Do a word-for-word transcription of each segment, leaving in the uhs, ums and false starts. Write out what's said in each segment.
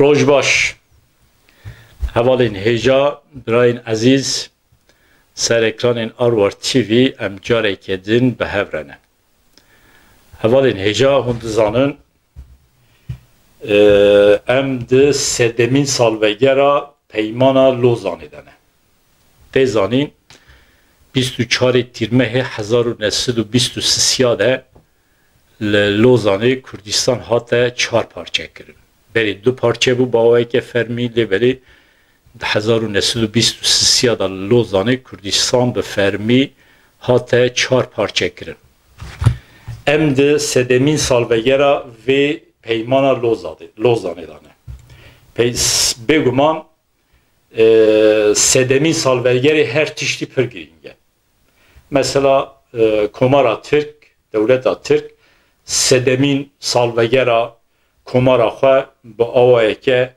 Roj baş. Hevalên hêja, birayên ezîz, ser ekranên Arwar T V em careke din bi hev re ne. Hevalên hêja, hûn dizanin, e, em di sedemîn salvegera Peymana Lozanê de ne. Tê zanîn, bîst û çarê Tîrmehê hezar û neh sed û bîst û sisiya de li Lozanê Kurdistan hate çar parçe kirin. Berê du parçe bû bi awayeke fermî, lê belê di hezar û neh sed û bîst û sisiya de li Lozanê Kurdistan bi fermî hate çar parçe kirin. Em di sedemîn salvegera vê Peymana Loza de, Lozanê de ne. Pey-, s-, bêguman, e, sedemîn salvegerê her tiştî pir girîng e. Mesela, e, Komara Tirk, dewleta Tirk, sedemîn salvegera komara xwe bi awayeke,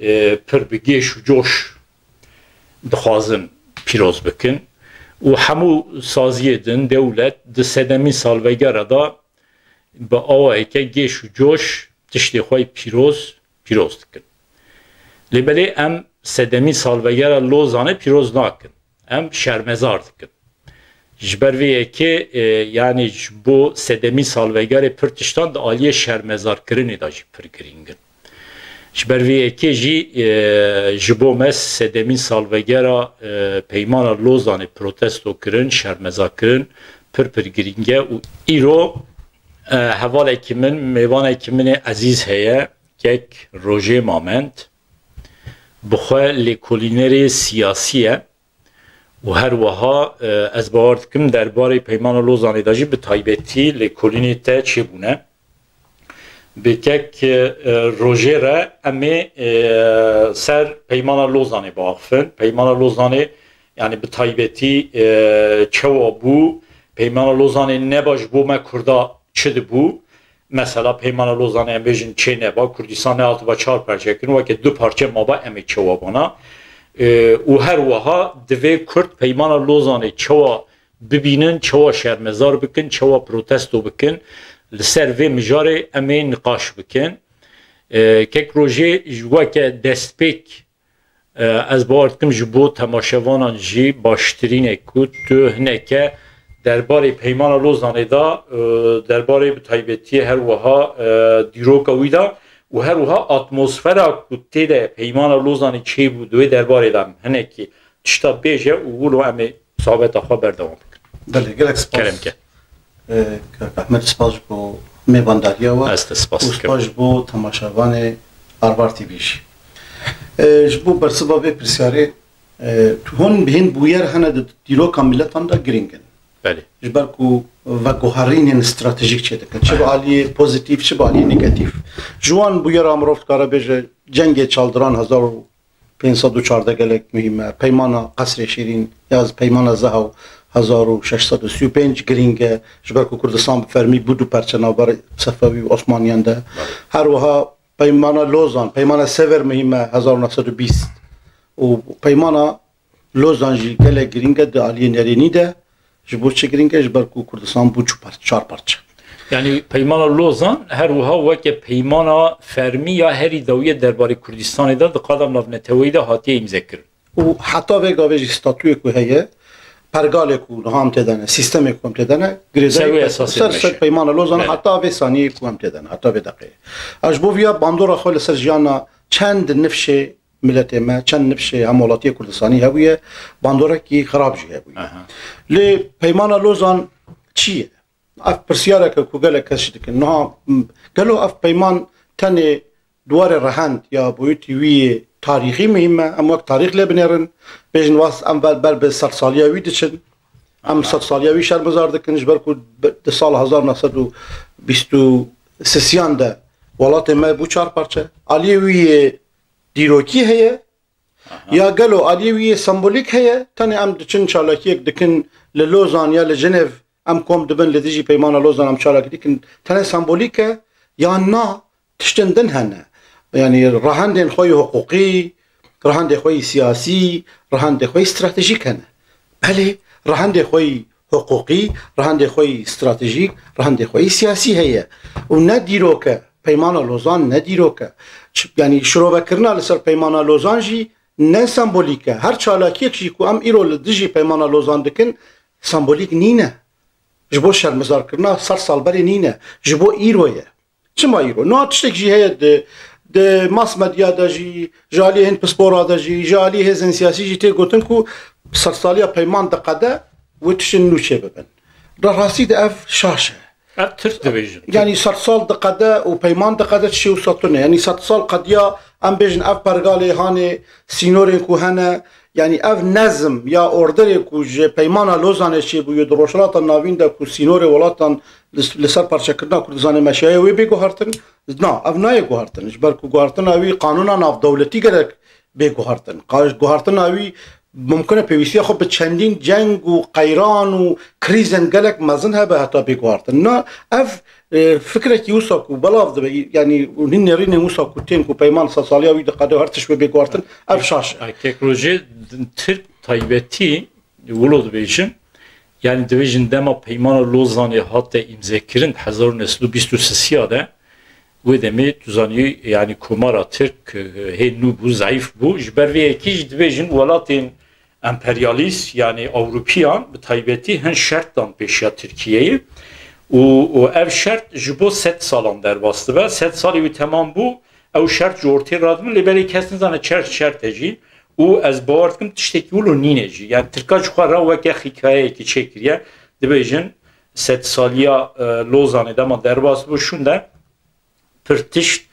e, pir bi gêş û coş dixwazin pîroz bikin û hemû saziyê din dewlet di sedemîn salvegera de bi awayeke gêş û coş tiştê xwe yî pîroz, pîroz dikin. Lê belê em sedemîn salvegera Lozanê pîroz nakin. Em şermezar dikin. Ji ber vê yekê, e, yanî ji bo sedemîn salvegerê pir tiştan di aliyê şermezarkirinê de jî pir girîng in. Ji ber vê yekê jî, e, ji bo me sedemîn salvegera, e, Peymana Lozanê protesto kirin, şermeza kirin, pir pir girîng e û îro, e, hevalekî min, mêvanekî min ê ezîz heye, kek Rojê Mamend, bi xwe lêkolînerê siyasî ye. Û her wiha, e, ez bawer dikim derbarê Peymana Lozanê de jî bi taybetî lêkolînê te çêbûne. Bi kek, e, Rojê re em ê, e, ser Peymana Lozanê biaxifin. Peymana Lozanê, yanî bi taybetî, e, çewa bû? Peymana Lozanê neba ji bo me Kurda çi dibû? Mesela Peymana Lozanê em bêjin çê neba, Kurdistan nehatiba çar parçe kirin, weke du parçe maba, em ê çewa bana? E, û her wiha divê Kurd Peymana Lozanê çewa bibînin, çewa şermezar bikin, çewa protesto bikin, li ser vê mijarê em ê niqaş bikin. E, kek Rojê ji weke destpêk, e, ez bawer dikim ji bo temaşevanan jî baştirîn e ku tu hineke derbarê Peymana Lozanê de, e, derbarê bi taybetiyê her wiha, e, dîroka wî de û her wiha atmosfera ku tê de Peymana Lozanê çêbû di wê derbarê de em hinekî tişta bêje û wilo em ê sohbeta xwe berdewam bikin. Belê, gelek spas. Kerem ke. E, Kak Ahmed, spas ji bo mêvandariya we. Ez te spas û dikim. Spas ji bo temaşevanê Arvar T V jî. E, ji bo bersiva vê pirsyarê, e, tu hûn bihên bûyer hene di dîroka miletan de girîng in. Belê. Ji ber ku veguherînên stratejîk çêdikin. Çi bi aliyê pozîtîf, çi bi aliyê negatîf. Ji wan bûyera mirov dikare bêje cengê Çaldiran hezar û pênc sed û çardeh gelek muhîm e. Peymana Qesrê Şîrîn ya Peymana Zehew hezar û şeş sed û sî û pênc girîng e, ji ber ku Kurdistan bi fermî bû du parçe navbera Sefewî û Osmaniyan de. Her wiha Peymana Lozan, Peymana Sever muhîm e, hezar û neh sed û bîst. Û Peymana Lozan jî gelek girîng e di aliyê nerênî de. Ji bo çi girîng e? Ji ber ku Kurdistan bû çu par-, çar parçe. Yanî Peymana Lozan her wiha weke peymana fermî ya herî dawiyê derbarê Kurdistanê de di qada navneteweyî de hatiye îmzekirin. Û heta vê gavê jî statuyê ku heye, pergalê ku niha em tê de ne, sîstemê ku em tê de ne, girêdayî Ser wê esasê ser, ser meşe. Peymana Lozan Evet. heta vê saniyê ku em tê de ne, heta vê deqeyê. Ez ji bo viya bandora xwe li ser jiyana çend nifşê miletê me, çend nifşê hemwelatiyê Kurdistanî hebûye, bandorekî xirab jî hebûye. Aha. Lê Peymana Lozan çi ye? Ev pirsyareke ku gelek kes jî dikin. Niha, m, gelo ev peyman tenê di warê rehend ya boyûtî wî yê tarîxî muhîm e? Em wek tarîx lê binêrin, bêjin was em ber, ber bi sedsaliya wî diçin. Em Aha. sedsaliya wî şermizar dikin, ji ber ku bi, di sala hezar neh sed û bîst û sisiyan de welatê me bû çar parçe. Aliyê wî yê dîrokî heye, Aha. ya gelo aliyê wî yê sembolîk heye? Tenê em diçin çalakiyek dikin li Lozan ya li Jinev, em kom dibin li dijî Peymana Lozan em çalakî dikin, tenê sembolîk e, yan na, tiştên din hene. Yanî rehendên xwe yê hiqûqî, rehendê xwe yê siyasî, rehendê xwe yê stratejîk hene. Belê, rehendê xwe yê hiqûqî, rehendê xwe yê stratejîk, rehendê xwe yê siyasî heye. Û ne dîrok e, Peymana Lozan ne dîrok e. Ç-, yanî şirovekirina li ser Peymana Lozan jî ne sembolîk e. Her çalakiyek jî ku em îro li dijî Peymana Lozan dikin, sembolîk nîne. Ji bo şermizarkirina sed sal berê nîne. Ji bo îro ye. Çima îro? Niha tiştek jî heye di, di mas medya de jî, ji aliyê hin pispora de jî, ji aliyê hêzên siyasî jî tê gotin ku sedsaliya peyman diqede wê tiştên nû çêbibin. Di rastî de ev şaş e. Ev tirk dibêjin. Yanî sedsal diqede û peyman diqede tiştê wisa tune. Yanî sedsal qediya, em bêjin, ev pergalê hanê sînorên ku hene, yanî ev nezm ya orderê ku ji Peymana Lozanê çêbûye di Rojhilata Navîn de ku sînorê welatan li, li ser parçekirina Kurdistanê meşiyaye wê bê guhertin. Na, ev nayê guhertin. Ji ber ku guhertina wî qanûna navdewletî gerek bê guhertin. Qa-, guhertina wî mumkin e pêwîstiya xwe bi çendîn ceng û qeyran û krîzên gelek mezin hebe heta bê guhertin. Na, ev, e, fikrekî wisa ku belav dibe, yanî hîn nêrînên wisa ku tên ku peyman sedsaliya wî diqede û her tişt wê bê guhertin, ev şaş e. Ay, Kek Rojê, Tirk taybetî, wilo dibêjin, yanî dibêjin dema Peymana Lozanê hate îmzekirin di hezar û neh sed û bîst û sisiya de, wê demê tu zanî, yanî komara Tirk, e, hê nû bû, zayîf bû. Ji ber vê yekê jî dibêjin welatên emperyalîst, yanî Ewropiyan bi taybetî hin şert dan pêşiya Tirkiyeyê û, û ev şert ji bo sed salan derbas dibe. Sed salê wî temam bû, ew şert ji ortê radibin, lê belê kes nizane çer şert e jî. Û ez bawer dikim tiştekî wilo nîne jî. Yani Tirka ji xwe re weke hikayeyekî çêkiriye. Dibêjin sedsaliya, e, Lozanê dema derbas bû şûnde pir tişt,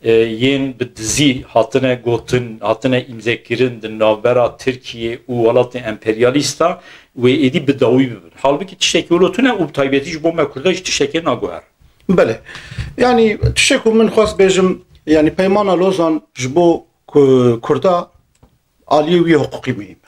e, yên bi dizî hatine gotin, hatine îmzekirin di navbera Tirkiye û welatên emperyalîsta wê êdî bi dawî bibin. Halbikî tiştekî wilo tune û bi taybetî ji bo me Kurda jî tiştekê naguher. Belê. Yani tiştek ku min xwest bêjim, yani Peymana Lozan ji bo Ku-, Kurda aliyê wî hiqûqî muhîm e.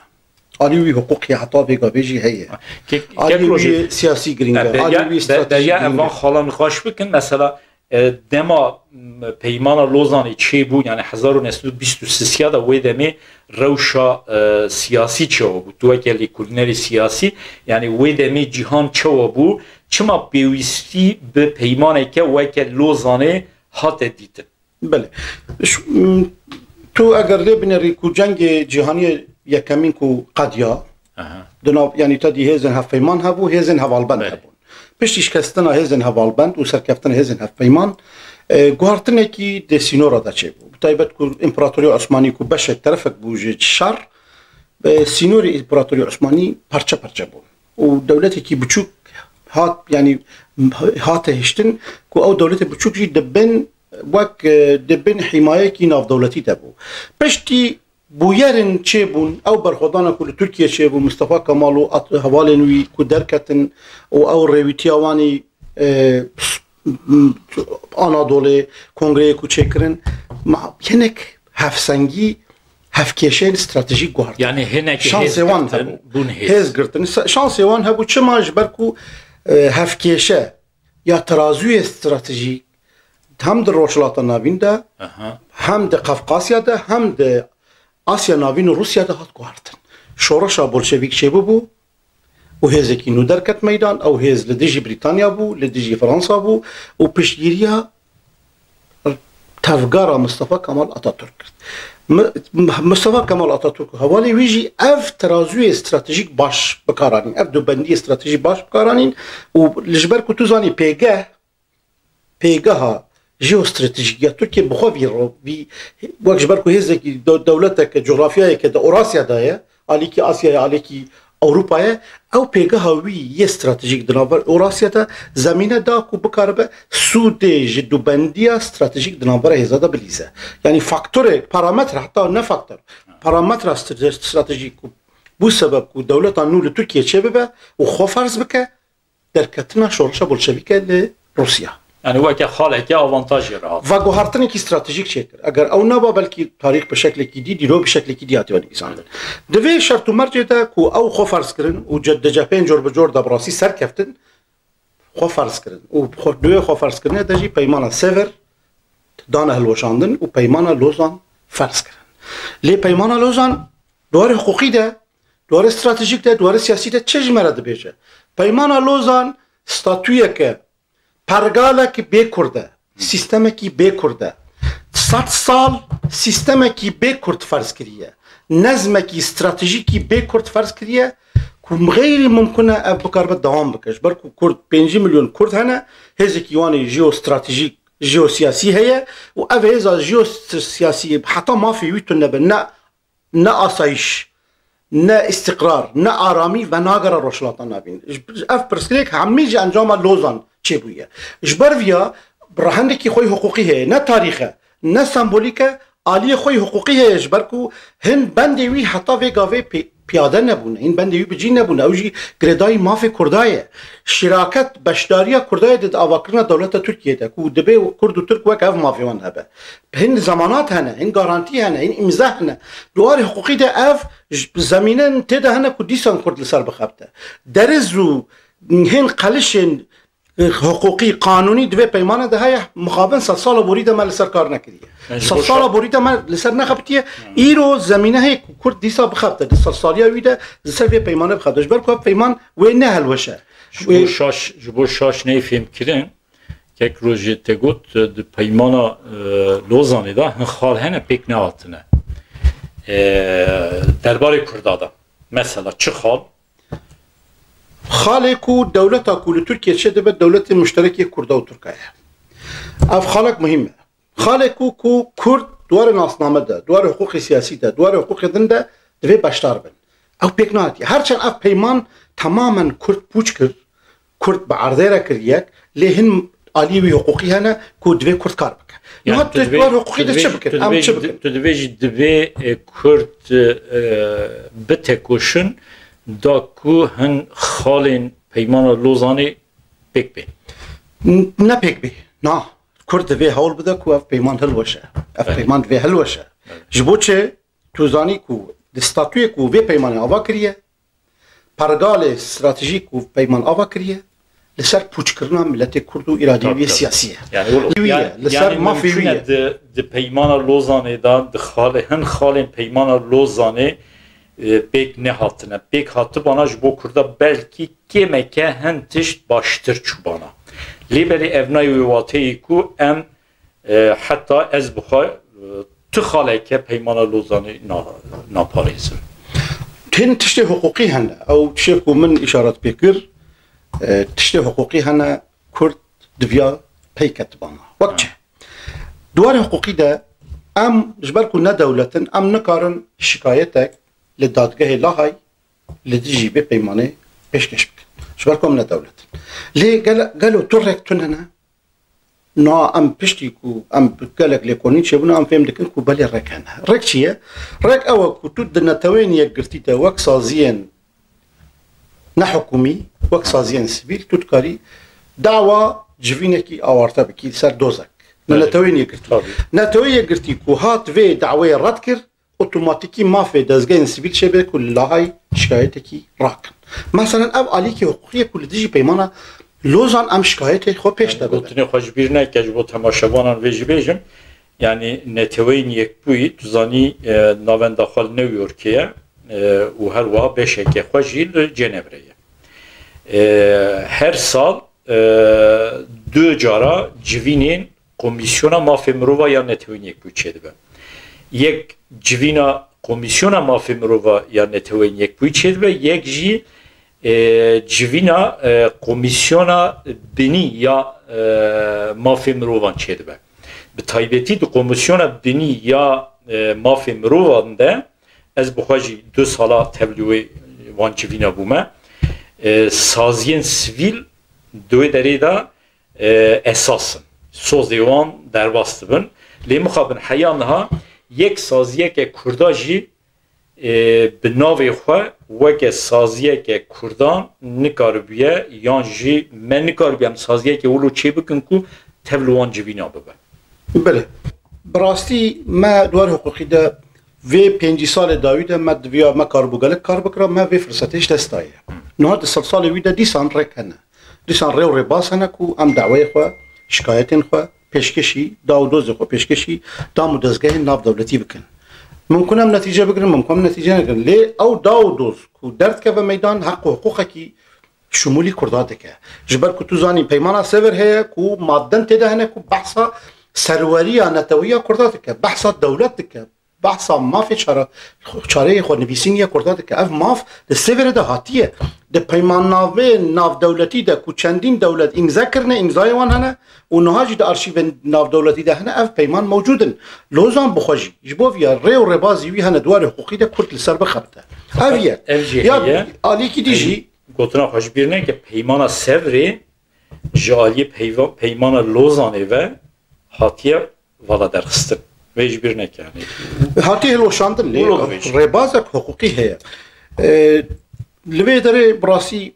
Aliyê wî hiqûqî heta vê gavê jî heye. Ke-, Aliyê wî siyasî girîng e. Aliyê wî stratejî girîng e. Ev van xalan nîqaş bikin. Mesela, e, dema, m, Peymana Lozanê çêbû, yani hezar û neh sed û bîst û sisiya de wê demê rewşa, e, siyasî çawa bû? Tu weke lêkolînerê siyasî, yani wê demê cîhan çawa bû? Çima pêwîstî bi peymaneke weke Lozanê hate dîtin? Belê. Ş-, m, tu eger lê binerî ku cengê cîhaniyê yekemîn ku qediya, Aha. di nav, yanî te dî hêzên hevpeyman hebû, hêzên hevalbend Belê. hebûn. Piştî şikestina hêzên hevalbend û serkeftina hêzên hevpeyman, e, guhertinekî di sînora de çêbû. Bi taybet ku Împaratoriya Osmanî ku beşek terefek bû ji şer, e, sînorê Împaratoriya Osmanî parçe parçe bû. Û dewletekî biçûk hat, yanî hate hiştin ku ew dewletê biçûk jî di bin wek, e, di bin hîmayekî navdewletî de bû. Piştî bûyerên çêbûn, ew berxwedana ku li Tirkiye çêbû, Mustafa Kemal û at-, hevalên wî ku derketin û ew rêwîtiya wanî, e, s-, m-, Anadolê, kongreyê ku çêkirin, ma-, hinek hevsengî, hevkêşeyên stratejîk guhertin. Yani hinek Şansê hêz wan girtin, hebû. bûn hêz. Hêz girtin. Sa-, şansê wan hebû. Çima? Ji ber ku, e, hevkêşe ya terazûyê stratejîk hem di Rojhilata Navîn de, Aha. hem di Qafqasya de, hem di Asya Navîn û Rûsya de hat guhertin. Şoreşa Bolşevîk çêbûbû û hêzekî nû derket meydan. Ew hêz li dijî Brîtanya bû, li dijî Fransa bû û piştgiriya tevgera Mustafa Kemal Atatürk kir. Mi-, Mustafa Kemal Atatürk û hevalê wî jî ev terazûyê stratejîk baş bi kar anîn, ev dubendiyê stratejîk baş bi kar anîn û li ji ber ku tu zanî pêgeh, pêgeha jeostratejîk ya Tirkiye bi xwe vî ro-, vî, wek ji ber ku hêzekî de-, dewleteke, cografyayeke di Orasya de ye, alîkî Asyayê, alîkî Ewropayê, ew pêgeha wî yê stratejîk di navber Orasya de zemîne da ku bikaribe sûdê ji dubendiya stratejîk di navbera hêza de bilîze. Yanî faktorê, parametre, heta ne faktor, parametra stre-, stratejîk ku bû sebeb ku dewleta nû li Tirkiye çêbibe û xwe ferz bike, derketina şoreşa bolşevîke li Rûsya. Yani weke xaleke avantajê re hat. Veguhertinekî stratejîk çêkir. Eger ew neba, belkî tarîx bi şeklekî dî, dîrok bi şeklekî dî hatiye nivîsandin. Di vê şert û mercê de ku ew xwe ferz kirin û ce-, di cepheyên cor bi cor de bi rastî serkeftin, xwe ferz kirin. Û xwe, di wê xwe ferzkirinê de jî peymana Sêvr dane hilweşandin û peymana Lozan ferz kirin. Lê peymana Lozan di warê hiqûqî de, di warê stratejîk de, di warê siyasî de çi ji me re dibêje? Peymana Lozan statuyeke, pergalek bê Kurd e. sîstemekî bê Kurd e. Sed sal sîstemekî bê Kurd ferz kiriye. Nezmekî stratejîkî bê Kurd ferz kiriye ku xeyrî mimkun e ev bikaribe dewam bike. Ji ber ku Kurd, pêncî milyon Kurd hene, hêzekî wan ê jeostratejîk, jeosiyasî heye û ev hêza jeosiyasî heta mafê wî tune be, ne ne asayîş, ne îstîqrar, ne aramî venagere Rojhilata Navîn. Ji, ev pirsgirêk hemî ji encama Lozan çêbûye. Ji ber viya rehendekî xwe yê hiqûqî heye, ne tarîx e, ne sembolîk e, aliyê xwe yê hiqûqî heye, ji ber ku hin bendê wî heta vê gavê pê-, piyade nebûne, hin bendê wî bi cî nebûne, ew jî girêdayî mafê Kurda ye. Şiraket, beşdariya Kurda ye di, di avakirina dewleta Tirkiyê de, ku dibê Kurd û Tirk wek ev mafê wan hebe. Hin zemanat hene, hin garantî hene, hin îmze hene. Di warê hiqûqî de ev j-, zemîne tê de hene ku dîsan Kurd li ser bixebite. Deriz û hin qelişên, e, hiqûqî, qanûnî di vê peymane de heye, mixabin sedsala borî de me li ser kar nekiriye. Yani ji bo Sedsala şa- borî de me li ser nexebitiye. Îro zemîne heye ku Kurd dîsa bixebite, di sedsaliya wî de li ser vê peymane bixebite. Ji ber ku ev peyman wê ne hilweş e. Ji bo Wê şaş, ji bo şaş neyê fêmkirin, Kek Rojê te got, di peymana, e, Lozanê de hin xal hene pêk nehatine. E, derbarê Kurda de. Mesela çi xal? Xalê ku dewleta ku li Tirkiye çêdibe dewletê muşterekê Kurda û Tirka ye. Ev xalek muhîm e. Xalê ku, ku Kurd di warê nasname de, di warê hiqûqê siyasî de, di warê hiqûqê din de divê beşdar bin. Ew pêk nehatiye. Her çend ev peyman temamen Kurd pûç kir, Kurd bi erdê re kir yek, lê hin aliyê wî hiqûqî hene ku divê Kurd kar bike. Yani Niha tu tu di dibê, war tu hiqûqî de dibê çi jî, bikin? tu Em dibê çi jî, bikin? tu dibê jî divê, e, Kurd, e, bitekoşin da ku hin xalên Peymana Lozanê pêk bên. N-, ne pêk bê. Na. Kurd divê hewl bide ku ev peyman hilweşe. Ev Evet. peyman divê hilweşe. Evet. Ji bo çi? Tu zanî ku di statûyê ku vê peymanê ava kiriye, pergalê stratejîk ku peyman ava kiriye, li ser pûçkirina miletê Kurd û îradeyê Tabii, wî tabii. siyasî ye. Yani, Li wî yani, ye, li ser yani mafê wî mümkün ye. e di, di peymana Lozanê de, di xalê, hin xalên peymana Lozanê, e, pêk nehatine. Pêk hatibana ji bo Kurda belkî kêmeke hin tişt baştir çûbana. Lê belê ev nayê wê wateyê ku em E, heta ez bi xwe, e, tu xaleke peymana Lozanê na-, naparêzim. Hin tiştê hiqûqî hene. Ew tiştê ku min îşaret pê kir, e, tiştê hiqûqî hene, Kurd diviya pey ketibana. Wek Ha. çi? Di warê hiqûqî de em ji ber ku ne dewlet in, em nikarin şikayetek li dadgehê Lahey li dijî vê peymanê pêşkêş bikin. Ji ber ku em ne dewlet in. Lê gel-, gelo tu rêk tune ne? Na em piştî ku em gelek lêkolîn çêbûne, em fêm dikin ku belê rêk hene. Rêk çi ye? Rêk ew e ku tu di Neteweyên Yekgirtî de wek saziyên nehikûmî, wek saziyên sivîl, tu dikarî dawa civînekî awarte bikî ser dozek. Li Belê. Neteweyên Yekgirtî. Tabii. Neteweyên Yekgirtî ku hat vê daweyê red kir, otomatîkî mafê dezgehên sivîl çêbe ku li Lahey şikayetekî rakin. Meselen ev alîkî hiqûqî ye ku li dijî peymana Lozan em şikayetê xwe pêş Yani de bibin. Gotinê xwe ji bîr neke, ji bo temaşevanan vê jî bêjim. Yani Neteweyên Yekbûyî, tu zanî, e, navenda xwe li New Yorkê ye, e, û her wiha beşeke xwe jî li Cenevrê ye. E, her sal, e, du cara civînên Komîsyona Mafê Mirova ya Netewên Yekbûyî çêdibe. Yek civîna Komîsyona Mafê Mirova ya Netewên Yekbûyî çêdibe, yek jî, e, civîna, e, Komîsyona Binî ya, e, Mafê Mirovan çêdibe. Bi taybetî di Komîsyona Binî ya, e, Mafê Mirovan de ez bi xwe jî du sala tevlî wê wan civîna bûme. E, saziyên sivîl di wê derê de e, esas in. Sozê wan derbas dibin. Lê mixabin heya niha yek saziyeke Kurda jî, e, bi navê xwe weke saziyeke Kurdan nikaribûye, yan jî me nikaribûye em saziyeke wilo çê bikin ku tev li wan civîna bibe. Belê. Bi rastî me di war hiqûqî de vê pêncî salê dawî de me diviya me karibû gelek kar bikira, me vê firsetê ji dest daye. Niha di sed salê wî de dîsan rêk hene. Dîsan rê û rêbaz hene ku em daweyê xwe, şikayetên xwe, pêşkêşî, daw û dozê xwe pêşkêşî dam û dezgehên navdewletî bikin. Mimkun em netîce bigirin, mimkun em netîce negirin. Lê ew daw û doz ku derdikeve meydan, heq û hiqûqekî şimûlî Kurda dike. Ji ber ku tu zanî peymana Sêvr heye ku madden tê de hene ku behsa serweriya netewiya Kurda dike, behsa dewlet dike, behsa mafê çare-, çareyê xwe nivîsîn ya Kurda dike. Ev maf di Sêvrê de hatiye. Di peymannameyên navdewletî de ku çendîn dewlet îmze kirine, îmzayê wan hene û niha jî di arşîvên navdewletî de hene, ev peyman mewcûd in. Lozan bi xwe jî, ji bo viya rê û rêbazî wî hene di warê hiqûqî de Kurd li ser bixebite. Ev yek. Ev jî Ya heye. Alîkî dî jî Gotina xwe ji bîr neke, peymana Sevrê ji aliyê peyva-, peymana Lozanê ve hatiye vala derxistin. Vê ji bîr neke, yanî. Hatiye hilweşandin lê Wilo vê jî. Rêbazek hiqûqî heye. E, li vê derê bi rastî,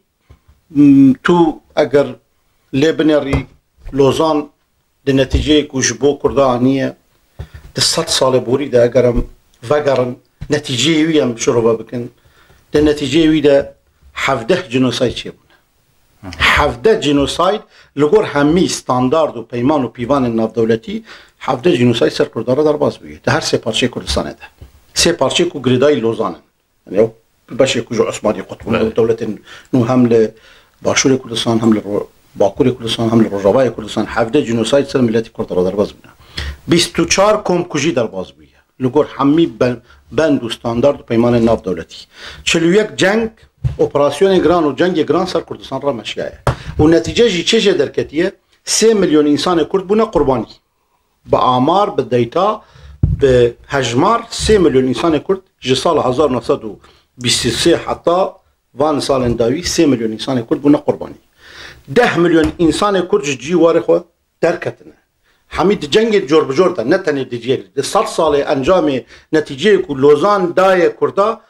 m, tu eger lê binerî Lozan di netîceyê ku ji bo Kurda aniye, di sed salê borî de eger em vegerin, netîceyê wî em şirove bikin, di netîceyê wî de hevdeh cînosayd çêbûne. Hevdeh cînosayd li gor hemî standard û peyman û pîvanên navdewletî, hevdeh cînosayd ser Kurdan re derbas bûye. Di her sê parçeyê Kurdistanê de. Sê parçeyê ku girêdayî Lozan in. Yani ew beşê ku ji Osmanî qut bûn, Belê. Dewletên nû hem li Başûrê Kurdistan, hem li Ro-, Bakurê Kurdistan, hem li Rojavayê Kurdistan, hevdeh cînosayd ser miletî Kurd re derbas bûne. Bîst û çar komkujî derbas bûye. Li gor hemî ben-, bend û standard û peymanên navdewletî. Çil û yek ceng, operasyonên giran û cengê giran ser Kurdistan re meşiyaye. Û netîce jî çi jê derketiye? Sê milyon însanê Kurd bûne qurbanî. Bi amar, bi deyta, bi hejmar sê milyon însanê Kurd ji sala hezar û neh sed û bîst û sê heta van salên dawî sê milyon însanê Kurd bûne qurbanî. Deh milyon însanê Kurd ji cî warê xwe derketine. Hemî di cengê cor bi cor de, ne tenê di cihê, di sed salê encamê netîceyê ku Lozan daye Kurda,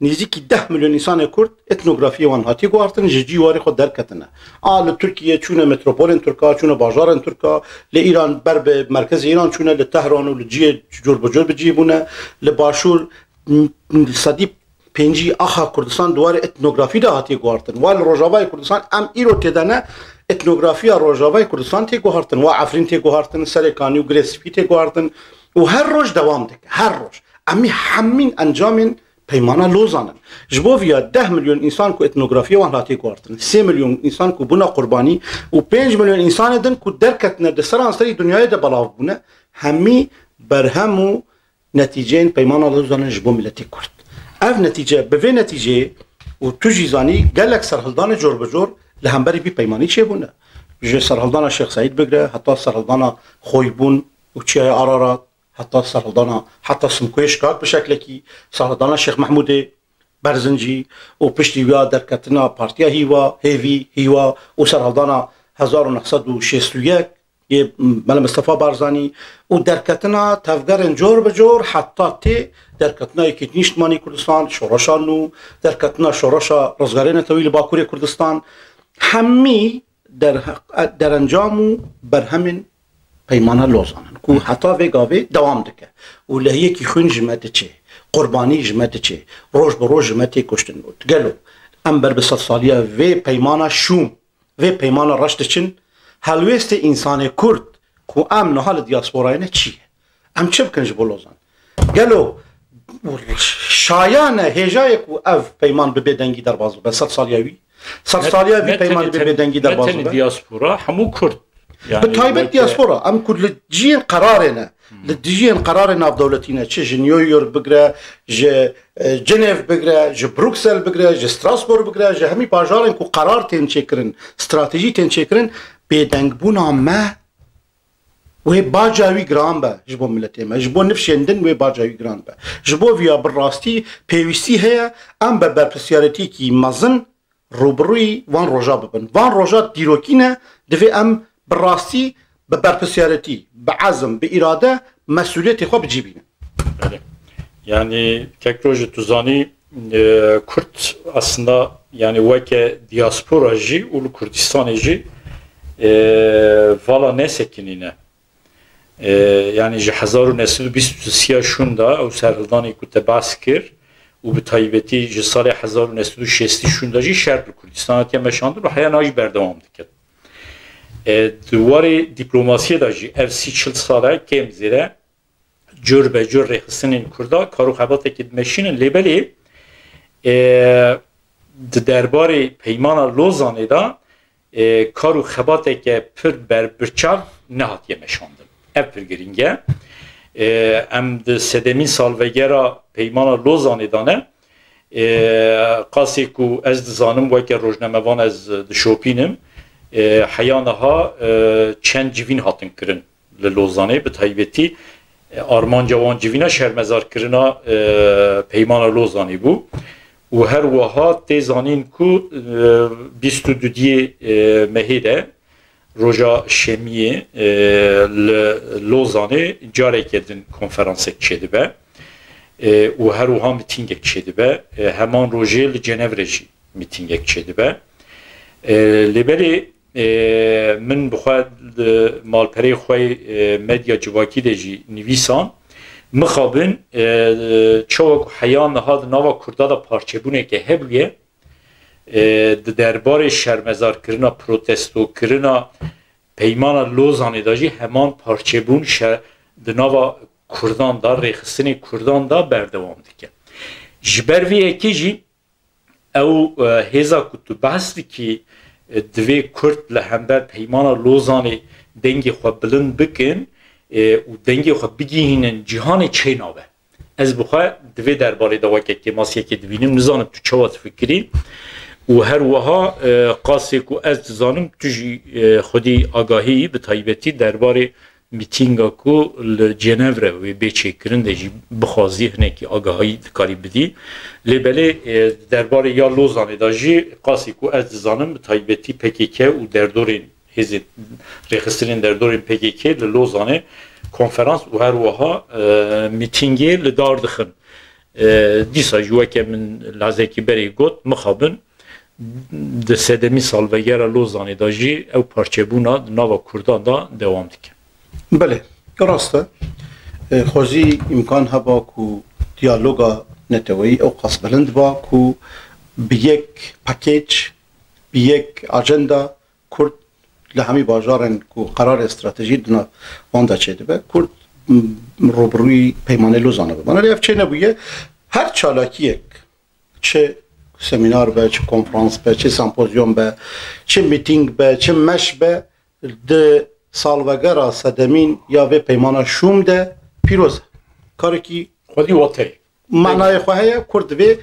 nêzîkî deh milyon însanê Kurd etnografiyê wan hatiye guhartin, ji cî warê xwe derketine. A li Tirkiye çûne metropolên Tirka, çûne bajarên Tirka, li Îran ber bi merkezê Îran çûne, li Tehran û li cihê cor bi cor bi cî bûne, li Başûr, m-, m-, sedî pêncî axa Kurdistan di warê etnografî de hatiye guhartin. Wa li Rojavayê Kurdistan em îro tê de ne, etnografiya Rojavayê Kurdistan tê guhartin. Wa Efrîn tê guhartin, Serêkanî û Girê Spî tê guhartin. Û her roj dewam dike. Her roj. Em ê hemîn encamên Peymana Lozan in. Ji bo viya deh milyon însan ku etnografiya wan hatiye guhartin, sê milyon însan ku bûne qurbanî û pênc milyon însanê din ku derketine di seranserî dinyayê de belav bûne, hemî berhem û netîceyên Peymana Lozan in ji bo miletê Kurd. Ev netîce, bi vê netîceyê û tu jî zanî gelek serhildanê cor bi cor li hemberî vî peymanî çêbûne. Ji serhildana Şêx Seîd bigire, heta serhildana Xoybûn û Çiyayê Ararat, heta serhildana, heta Simkoyê Şikak bi şeklekî, serhildana Şêx Mehmûdê Berzincî û piştî wî ya derketina Partiya Hîwa, Hêvî, Hîwa û serhildana hezar û neh sed û şêst û yek yê Mele Mistefa Barzanî û derketina tevgerên cor bi cor heta tê derketina Yekîtî Nîştimanî Kurdistan, Şoreşa Nû, derketina Şoreşa Rizgarê Netewî li Bakurê Kurdistan, hemî der-, derencam û berhemên Peymana Lozan in ku heta vê gavê dewam dike û lehiyekî xwîn ji me diçe, qurbanî ji me diçe, roj bi roj ji me tê kuştin. Gelo em ber bi sedsaliya vê peymana şûm, vê peymana reş diçin? Helwêstê însanê Kurd ku em niha li diyasporayê ne çi ye? Em çi bikin ji bo Lozan? Gelo şayane hêja ye ku ev peyman bi bêdengî derbas bibe, sedsaliya wî? Sedsaliya vî peymanî bi bêdengî derbas bibe? Ne tenê diaspora, hemû Kurd. Bi taybet diaspora, em ku li cihên qerarê ne, li dijiyên qerarê navdewletî ne, çi ji New York bigire, ji, e, Cenêv bigire, ji Bruksel bigire, ji Strasbourg bigire, ji hemî bajarên ku qerar tên çêkirin, stratejî tên çêkirin, bêdengbûna me wê baca wî giran be ji bo miletê me, ji bo nifşên din wê baca wî giran be. Ji bo viya bi rastî pêwîstî heye em be berpirsiyarêtiyekî mezin rûbirûyî van roja bibin. Van roja dîrokî ne, divê em bi rastî, bi berpirsiyarêtî, bi ezm, bi îrade mesûliyetê xwe bi cî bînin. Belê. Yani, kek Rojî, tu zanî, e, Kurd aslında, yani, weke diaspora jî û li Kurdistanê jî, e, vala nesekinîne. E, yani, ji hezar û neh sed û bîst û sê şûnda ew serhildanê ku te behs kir û bi taybetî ji salê hezar û neh sed û şêstî şûnda jî şer li Kurdistan hatiye meşandin û heya niha jî berdewam dikin. E, di warê dîplomasiyê de jî ev sî çil sal e, kêm zêde cur be cur rêxistinên Kurda kar û xebatekê dimeşînin. Lê belê, e, Di derbarê Peymana Lozanê de, e, kar û xebateke pir berbirçav nehatiye meşandin. Ev pir girîng e. E, em di sedemîn salvegera Peymana Lozanê de ne. E, qasê ku ez dizanim, weke rojnamevan ez dişopînim, e, heya niha, e, çend civîn hatin kirin li Lozanê, bi taybetî, e, armanca wan civîna şermezarkirina, e, Peymana Lozanê bû. Û her wiha tê zanîn ku, e, bîst û dudiyê, e, mehê de, roja şemiyê, e, li Lozanê careke din konferansek çêdibe. E, û her wiha mitîngek çêdibe. E, heman rojê li Cenevre jî mitîngek çêdibe. E, lê belê, e, min bi xwe di malpereyê xwe yê, e, medya civakî de jî nivîsan, mixabin, e, çawa ku heya niha di nava Kurda de parçebûneke hebûye, e, di derbarê şermezarkirina, protestokirina Peymana Lozanê de jî heman parçebûn şe-, di nava Kurdan de, rêxistinê Kurdan de berdewam dike. Ji ber vê yekê jî ew, e, hêza ku tu behs dikî, e, divê Kurd li hember Peymana Lozanê dengê xwe bilind bikin, e, û dengê xwe bigihînin cîhanê çê nabe. Ez bi xwe di vê derbarê de weke kêmasiyekê dibînim, nizanim tu çawa difikirî. Û her wiha, e, qasê ku ez dizanim, tu jî, e, xwedî agahî yî, bi taybetî derbarê mîtînga ku li Cenevre wê bê çêkirin de jî bixwazî hinekî agahî dikarî bidî. Lê belê, e, derbarê ya Lozanê de jî qasî ku ez dizanim, bi taybetî P K K û derdorên hêzên, rêxistinên derdorên P K K li Lozanê konferans û her wiha, e, mîtîngê li dar dixin. E, dîsa jî weke min lehzekî berê got, mixabin di sedemî salvegera Lozanê de jî ew parçebûna di nava Kurdan de dewam dike. Belê, rast e. E, xwezî îmkan heba ku diyaloga neteweyî ew qas bilind ba ku bi yek pakêc, bi yek ajenda Kurd li hemî bajarên ku qerarê stratejî di nav wan de çêdibe, Kurd, m, rûbirûyî Peymanê Lozanê bibin. Lê ev çênebûye. Her çalakiyek, çi semînar be, çi konferans be, çi sempozyum be, çi mîtîng be, çi meş be, di salvegera sedemîn ya vê peymana şûm de pîroz e. Karekî Xwedî wateyê. Manayê xwe heye, Kurd divê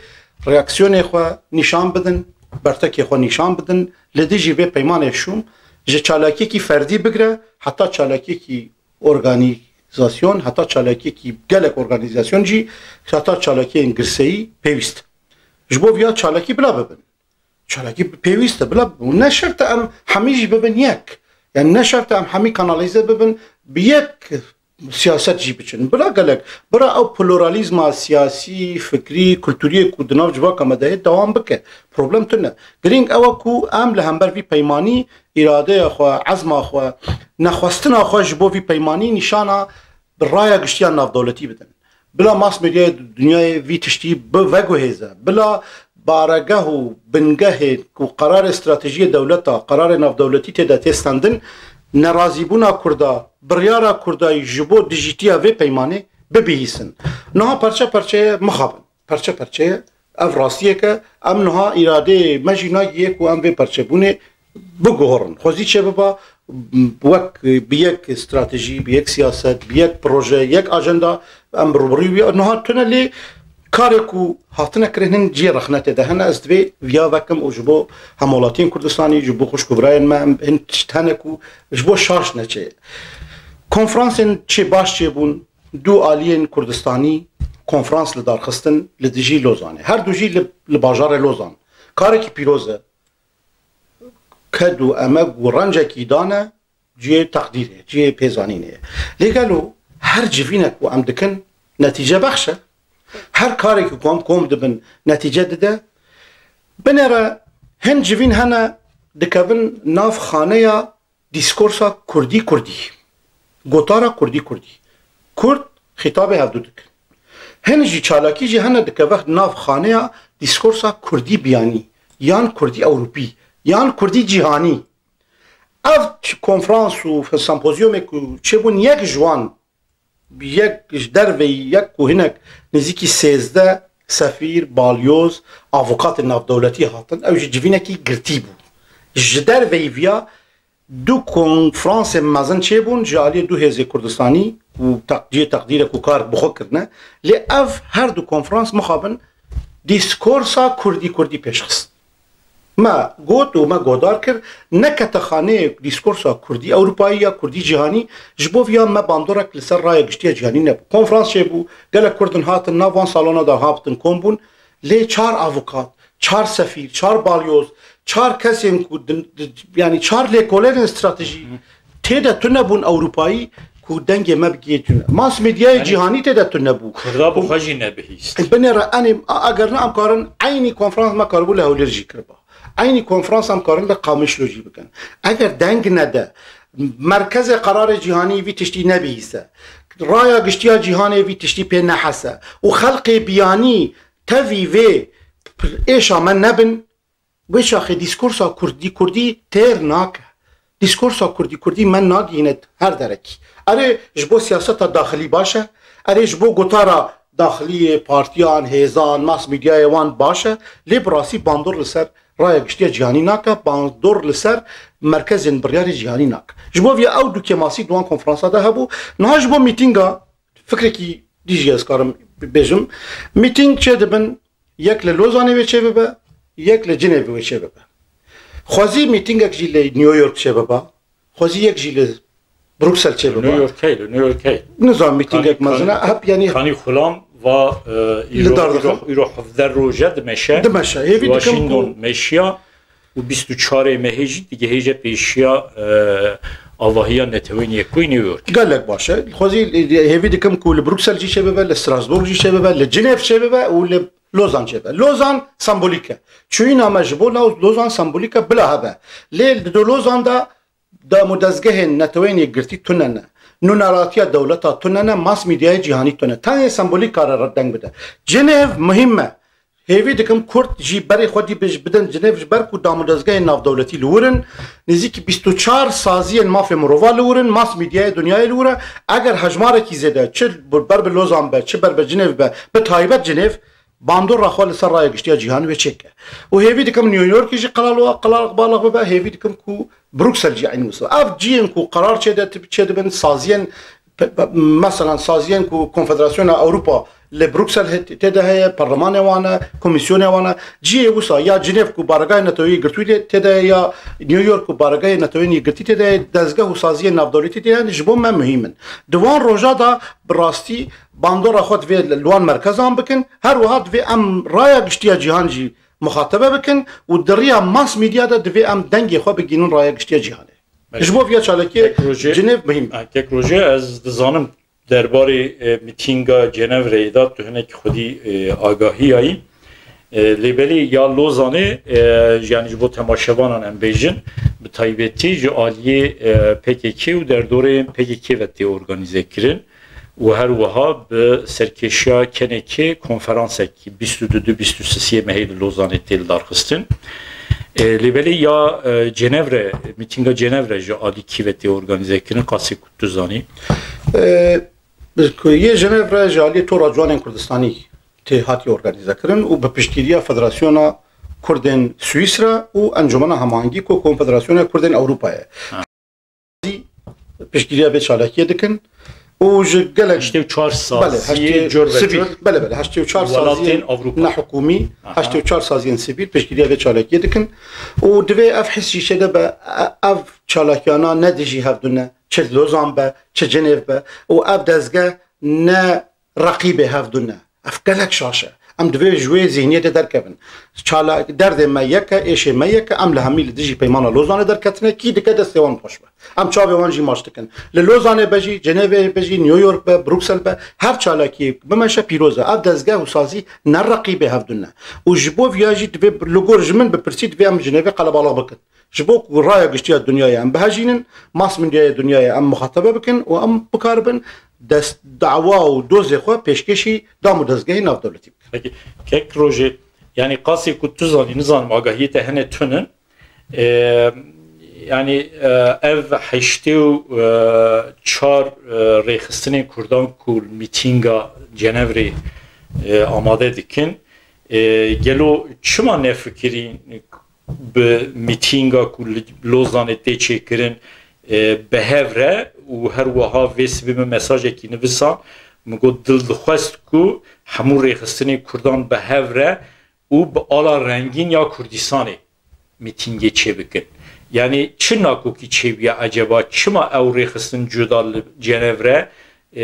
reaksiyonê xwe nîşan bidin, bertekê xwe nîşan bidin li dijî vê peymanê şûm, ji çalakiyekî ferdî bigire heta çalakiyekî organîzasyon, heta çalakiyekî gelek organîzasyon jî, heta çalakiyên girseyî pêwîst. Ji bo viya çalakî bila bibin. Çalakî pêwîst e, bila bibin. Ne şert e em hemî jî bibin yek. Yani ne şert e em hemî kanalîze bibin, bi yek siyaset jî biçin. Bila gelek, bira ew pluralîzma siyasî, fikrî, kulturiyê ku di nav civaka me de heye dewam bike. Problem tune. Girîng ew e ku em li hember vî peymanî îradeya xwe, ezma xwe, nexwestina xwe ji bo vî peymanî nîşana bi raya giştiya navdewletî bidin. Bila mass medyaya dinyayê vî tiştî bi veguhêze. Bila baregeh û bingehên ku qerarê stratejiyê dewleta, qerarê navdewletî tê de tê stendin, nerazîbûna Kurda, biryara Kurdayî ji bo dijîtiya vê peymanê bibihîsin. Niha perçe perçe ye, mixabin. Perçe perçe ye. Ev rastiyek e. Em niha îradeyê me jî nagihê ku em vê perçebûnê biguherin. Xwezî çêbiba, wek bi yek stratejî, bi yek siyaset, bi yek proje, yek ajenda em rûbirûyî wî niha tune lê karê ku hatine kirin hin cihê rexnetê de hene. Ez divê viya vekim û ji bo hemwelatiyên Kurdistanî, ji bo xwişk û birayên me em hin tişt hene ku ji bo şaş neçe. Konferansên çê baş çêbûn, du aliyên Kurdistanî konferans li dar xistin li dijî Lozanê. Her du jî li, li bajarê Lozan. Karekî pîroz e. Ked û emek û rencekî dane cihê teqdîrê, cihê pêzanînê ye. Lê gelo her civînek ku em dikin netîcebexş e? Her karekî ku em kom dibin netîce dide? Binêre hin civîn hene dikevin nav xaneya dîskorsa kurdî kurdî. Gotara kurdî kurdî. Kurd xîtabê hevdû dikin. Hin jî çalakî jî hene dikeve nav xaneya dîskorsa kurdî biyanî, yan kurdî ewropî, yan kurdî cîhanî. Ev ç-, konferans û sempozyumê ku çêbûn, yek ji wan, yek ji derveyî, yek ku hinek nêzîkî sêzdeh sefîr, balyoz, avukatên navdewletî hatin. Ew ji civînekî girtî bû. Ji derveyî viya du konferansên mezin çêbûn ji aliyê du hêzê Kurdistanî û teq-, cihê teqdîrek û karek bi xwe kirine. Lê ev her du konferans mixabin dîskorsa kurdî kurdî pêşxist. Me got û me godar kir, nekete xaneyê dîskorsa kurdî Ewropayî ya kurdî cîhanî, ji bo viya me bandorek li ser raya giştiya cîhanî nebû. Konferans çêbû, gelek Kurdin hatin nav wan salona de hatin kom bûn, lê çar avukat, çar sefîr, çar balyoz, çar kesên ku din, di, yanî çar lêkolênên stratejî tê de tune bûn Ewropayî ku dengê me bigihê tune. Mas medyayê Yanî cîhanî tê de tune bû. Kurda bi xwe jî nebihîst. Binêre enê, a-, eger ne em karin eynî konferans me karibû li Hewlêr jî kiriba. Eynî konferans em karin li Qamişlo jî bikin. Eger deng nede, merkezê qerarê cîhanî vî tiştî nebihîse, raya giştiya cîhanê vî tiştî pê nehese û xelqê biyanî tevî vê êşa me nebin, wê çaxê dîskorsa kurdî kurdî têr nake. Dîskorsa kurdî kurdî me nagihîne her derekî. Erê, ji bo siyaseta daxilî baş e. Erê, ji bo gotara daxiliyê partiyan, hêzan, mas medyayê wan baş e. Lê bi rastî bandor li ser raya giştiya cîhanî nake, bandor li ser merkezên biryarê cîhanî nake. Ji bo vê ew du kêmasî di wan konferansa de hebû. Niha ji bo mîtînga, fikrekî dî jî ez karim bêjim. Mîtîng çêdibin, yek li Lozanê wê çêbibe, yek li Cinêvê wê çêbibe. Xwezî mîtîngek jî li New York çêbiba, xwezî yek jî li Bruksel çêbiba. New York hey, li New York hey. Nizam mîtîngek mezin e, hep yanî Kanî Xulam va, e, îro, îro, îro hevdeh roj e dimeşe. Dimeşe. Hêvî dikim ku Washington meşiya û bîst û çarê mehê jî digihêje pêşiya, e, avahiya Netewên Yekbûyî New York. Gelek baş e. Xwezî, e, hêvî dikim ku li Bruksel jî çêbibe, li Strasbourg jî çêbibe, li Cinêv çêbibe û li Lozan çêbibe. Lozan sembolîk e. Çûyîna me ji bo Lo-, Lozan sembolîk e bila hebe. Lê li do Lozan de dam û dezgehên Neteweyên Yekgirtî tune ne. Nûneratiya dewleta tune ne, mas medyayê cîhanî tune. Tenê sembolîk kare re deng bide. Cinêv muhîm e. Hêvî dikim Kurd jî berê xwe dî bij-, bidin Cinêv, ji ber ku dam û dezgehên navdewletî li wir in, nêzîkî bîst û çar saziyên mafê mirova li wir in, mas medyayê dinyayê li wir e. Eger hejmarekî zêde, çi ber bi Lozan be, çi ber bi Cinêv be, bi taybet Cinêv, bandora xwe li ser raya giştiya cîhanê wê çêke. Û hêvî dikim New Yorkê jî qelal-, qelal-, qelal-, qebalex bibe, hêvî dikim ku Bruksel jî eynî wisa. Ev cihên ku qerar çêde-, çêdibin, saziyên, pe-, pe-, meselan, saziyên ku Konfederasyona Ewropa li Bruksel he-, tê de heye, perlemanê wan e, komîsyonê wan e, cihê wisa ya Cinêv ku baregahê Neteweyê Girtûyî tê de ye, ya New York ku baregahê Neteweyên Yekgirtî tê de ye, dezgeh û saziyên navdewletî tê de ye, ji bo me muhîm in. Di wan roja de bi rastî bandora xwe divê li wan merkezan bikin, her wiha divê em raya giştiya cîhan jî muxatebe bikin û di riya mass media de divê em dengê xwe bigihînin raya giştiya cîhanê. Belê. Ji bo viya çalakiyê Kek Rojê, Cinêv muhîm e. Ha, Kek Rojê, ez dizanim derbarê, e, mîtînga Cenevreyê de tu hinek xwedî, e, agahî yayî. E, lê belê ya Lozanê, e, yanî ji bo temaşevanan em bêjin, bi taybetî ji aliyê, e, P K K û derdorê P K K ve tê organîze kirin. û her wiha bi serkêşiya kenekê konferansek bîst û du, bîst û sê mehê li Lozanê tê lidarxistin. E, lê belê ya, e, Cenevre, mîtînga Cenevre ji alî kî ve tê organîze kirin, qasê ku tu zanî? E, ku yê Cenevre ji alî Tora Ciwanên Kurdistanî tê hatiye organîze kirin û bi piştgiriya Federasyona Kurdên Swîsre û Encûmena Hemahengî ku Konfederasyona Kurdên Ewropa ye. Ha. Piştgiriya vê çalakiyê dikin û ji gelek heştê û çar saziyê cor ve cor, belê, belê, heştê û çar saziyên nehikûmî, heştê û çar saziyên sivîl piştgiriya vê çalakiyê dikin û divê ev his jî çêde be, e, ev çalakiyana ne dijî hevdû ne, çi Lozan be, çi Cinêv be û ev dezgeh ne reqîbê hevdû ne. Ev gelek şaş e. Em divê ji wê zîhniyetê derkevin. Çala-, derdê me yek e, êşê me yek e, em li hemî li dijî Peymana Lozanê derketine, kî dike destê wan xweş be. Em çavê wan jî maç dikin. Li Lozanê be jî, Cenevê be jî, New York be, Bruksel be, her çalakiyê bimeşe pîroz e. Ev dezgeh û sazî ne reqîbê hevdû ne. Û ji bo viya jî divê, li gor ji min bipirsî, divê em Cenevê qelebalix bikin. Ji bo ku raya giştiya dinyayê em bihejînin, mas medyayê dinyayê em muxatebe bikin û em bikaribin dest, dawa û dozê xwe pêşkêşî dam û dezgehê navdewletî bikin. Peki, kek Rojê, yanî qasê ku tu zanî, nizanim agahiyê te hene tune. E, yanî, e, ev heştê û çar, e, rêxistinên Kurdan ku li mîtînga Cenevrê e, amade dikin. E, gelo çima nefikirî bi mîtînga ku li Lozanê tê çêkirin, e, bi hev re û her wiha vê sibê min mesajekî nivîsa, min got dil dixwest ku hemû rêxistinê Kurdan bi hev re û bi ala rengîn ya Kurdistanê mîtîngê çêbikin. Yanî çi nakokî çêbûye eceba? Çima ew rêxistin cuda li Cenevre, e,